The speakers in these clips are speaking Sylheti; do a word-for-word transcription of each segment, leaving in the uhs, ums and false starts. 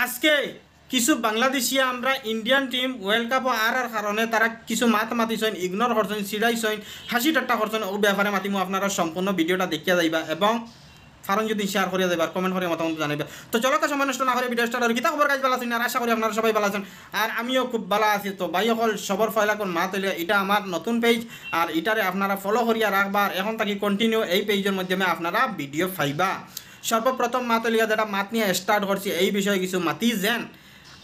আজকে কিছু বাংলাদেশিয়ে আমরা ইন্ডিয়ান টিম ওয়ার্ল্ড কাপো আরার কারণে তারা কিছু মাত মাতিছইন, ইগনোর করছইন, চিড়াইছইন, হাসি ঠাট্টা করছইন। অউ ব্যাপারে মাতিমু, আপনারা সম্পূর্ণ ভিডিওটা দেখিয়া যাইবা এবং পারইন যদি শেয়ার করিয়া যাইবা, কমেন্ট করিয়া মতামত জানাইবা। তো চলো, তো সময় নষ্ট না করি ভিডিও স্টার্ট করি। কিতা খবর গাইজ, ভালা আছইন? আর আশা করি আপনারা সবাই ভালা আছইন, আর আমিও খুব ভালা আছি। তো ভাই অকল, সবর পয়লা কোন মাত অইলো, ইটা আমার নতুন পেজ, আর ইটারে আপনারা ফলো করিয়া রাখবা। আর এখন থাকি কন্টিনিউ এই পেজর মাধ্যমে আপনারা ভিডিও পাইবা। সর্বপ্রথম মাত অইলো গিয়া, যেটা মাত নিয়া স্টার্ট করছি, এই বিষয়ে কিছু মাতি। যেন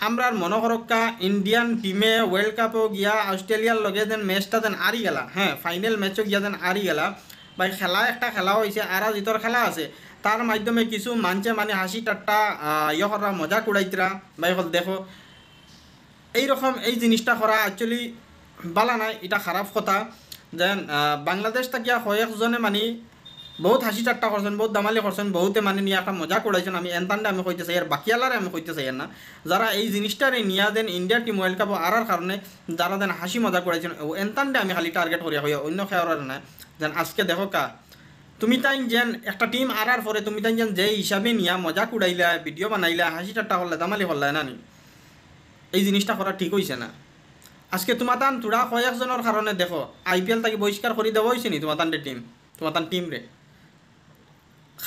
আমরার মনো করউক্কা ইন্ডিয়ান টিমে ওয়ার্ল্ড কাপো গিয়া অস্ট্রেলিয়ার লগে যেন ম্যাচটা যেন আরি গেলা, হ্যাঁ, ফাইনাল ম্যাচো গিয়া যেন আরি গেলা। ভাই, খেলা একটা খেলা অইছে, আরা জিতর খেলা আছে, তার মাধ্যমে কিছু মানষে মানে হাসি ঠাট্টা, আহ, ইয়ে কররা, মজাক উড়াইতরা। ভাই অকল দেখো, এইরকম এই জিনিসটা করা actually ভালা নায়, ইটা খারাপ কথা। যেন, আহ, বাংলাদেশ থাকিয়া কয়েকজনে মানে বহুত হাসি ঠাট্টা করছইন, বহুত দামালি করছইন, বহুতে মানে নিয়া একটা মজাক উড়াইছইন। আমি এনতানরে আমি কইতে চাইয়ার, বাকিআলারে আমি কইতে চাইয়ার না। যারা এই জিনিসটারে নিয়া যেন ইন্ডিয়ার টিম ওয়ার্ল্ড কাপো আরার কারণে যারা যেন হাসি মজাক উড়াইছইন, অউ এনতানরে আমি খালি টার্গেট করিয়া কইয়ার, অইন্য কেউরে নায়। যেন আজকে দেখউক্কা, তুমি তাইন যেন একটা টিম আরার পরে তুমি তাইন যেন যে হিসাবে নিয়া মজাক উড়াইলা, ভিডিও বানাইলা, হাসি ঠাট্টা করলা, দামালি করলা, না নি? এই জিনিসটা করা ঠিক অইছে না। আজকে তুমাতান থুড়া কয়েকজনর কারণে দেখো, আইপিএল থাকি বহিষ্কার করি দেওয়া অইছে নি তুমাতানরে টিম, তুমাতান টিমরে?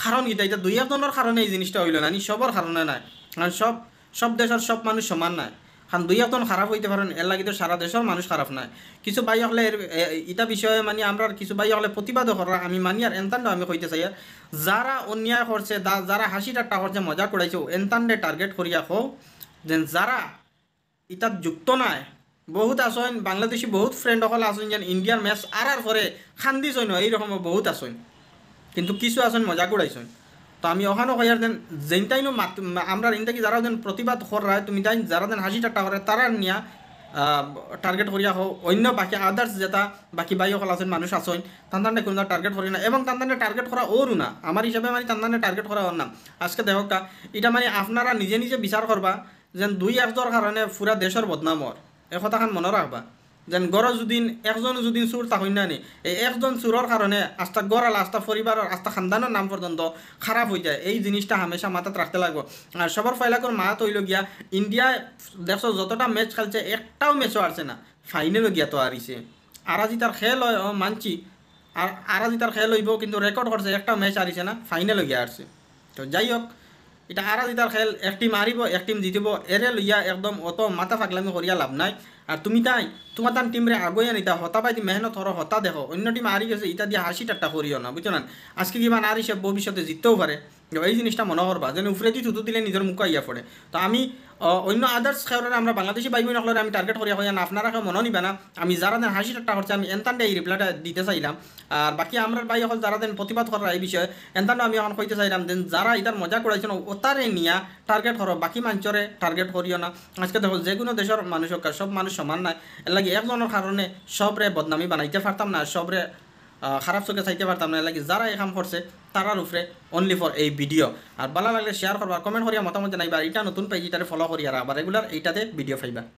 কারণ কিতা? ইটা দুই একজনর কারণে এই জিনিসটা অইলো না নি, সবর কারণে নায়। কারণ সব, সব দেশর সব মানুষ সমান নায়। কারণ দুই একজন খারাপ অইতে পারইন, এরলাগি তো সারা দেশর মানুষ খারাপ নায়। কিছু ভাই অকলে এর, এ, ইটা বিষয়ে মানে আমরার কিছু ভাই অকলে প্রতিবাদও কররা, আমি মানি, আর এনতানরেও আমি কইতে চাইয়ার, যারা অন্যায় করছে, দা-, যারা হাসি ঠাট্টা করছে, মজাক উড়াইছে, এনতানরে টার্গেট করিয়া কও, যেন যারা ইতাত যুক্ত নায়, বহুত আছইন, বাংলাদেশি বহুত ফ্রেন্ড অকল আছইন, যেন ইন্ডিয়ার ম্যাচ আরার পরে কান্দিছইন, এইরকমও বহুত আছইন। কিন্তু কিছু আছইন মজাক উড়াইছইন। তো আমি অখানও কইয়ার যেন, যেনতাইনও মাত-, আমরার ইন থাকি যারা যেন প্রতিবাদ কররায়, তুমি তাইন যারা যেন হাসি ঠাট্টা কররায়, তারার নিয়া, আহ, টার্গেট করিয়া কও, অইন্য বাকি others যেটা বাকি ভাই অকল আছইন, মানুষ আছইন, তানতানরে কুনু টার্গেট করি না, এবং তানতানরে টার্গেট করা অরও না। আমার হিসাবে মানে তানতানরে টার্গেট করা অর না। আজকে দেখউক্কা, ইটা মানে আপনারা নিজে নিজে বিচার করবা, যেন দুই একজনর কারণে পুরা দেশর বদনাম অর, এ কথাখান মনো রাখবা। যেন ঘরো যুদি একজন যুদি চুর থাকইন না নি, এই একজন চুরর কারণে আস্তা ঘরআলা, আস্তা পরিবারর, আস্তা খানদানর নাম পর্যন্ত খারাপ অইযায়, এই জিনিসটা হামেশা মাথাত রাখতে লাগবো। আর সবর পয়লাকর মাত অইলো গিয়া, ইন্ডিয়ায় দেখছো যতটা ম্যাচ খেলছে, একটাও ম্যাচও আরছে না, ফাইনালো গিয়া তো আরিছে। আরা জিতার খেল অয়, অ, মানছি, আর আরা জিতার খেল অইবো, কিন্তু রেকর্ড করছে, একটা ম্যাচ আরিছে না, ফাইনালো গিয়া আরছে। তো যাই হোক, ইটা আরা জিতার খেল, এক টিম আরিবো, এক টিম জিতিবো, এরে লইয়া একদম অত মাথা ফাগলামি করিয়া লাভ নাই। আর তুমি তাইন, তুমাতান টিমরে আগুয়াইয়া নিতা, হতা বায়দি মেহনত করো, হতা দেখো, অইন্য টিম আরি গেছে, ইতা দিয়া হাসি ঠাট্টা করিও না, বুঝছো না? আজকে কিমান আরিছে, ভবিষ্যতে জিততেও পারে। তো এই জিনিসটা মনো করবা, যেন উপরেদি থুতু দিলে নিজর মুখো আইয়া পড়ে। তো আমি, অ, অইন্য others কেউরে আমরা বাংলাদেশি ভাই বইন অকলরে আমি টার্গেট করিয়া কইয়ার না, আপনারা কেউ মনো নিবা না। আমি যারা যেন হাসি ঠাট্টা করছে, আমি এনতানরে এই রিপ্লাইটা দিতে চাইলাম। আর বাকি আমরার ভাই অকল যারা যেন প্রতিবাদ কররা এই বিষয়ে, এনতানরে আমি অখন কইতে চাইলাম, যেন যারা ইতার মজাক উড়াইছইন, অতারে নিয়া টার্গেট করো, বাকি মানষরে টার্গেট করিও না। আজকে দেখো, যেকুনু দেশর মানুষ অউক্কা, সব মানুষ সমান নায়। এরলাগি একজনর কারণে সবরে বদনামি বানাইতে পারতাম না, সবরে, আহ, খারাপ চোখে চাইতে পারতাম না। এরলাগি যারা এই কাম করছে, তারার উপরে only for এই ভিডিও। আর ভালা লাগলে শেয়ার করবা, কমেন্ট করিয়া মতামত জানাইবা। আর ইটা নতুন পেজ, ইটারে ফলো করিয়া রাখবা, রেগুলার ইটাতে ভিডিও পাইবা।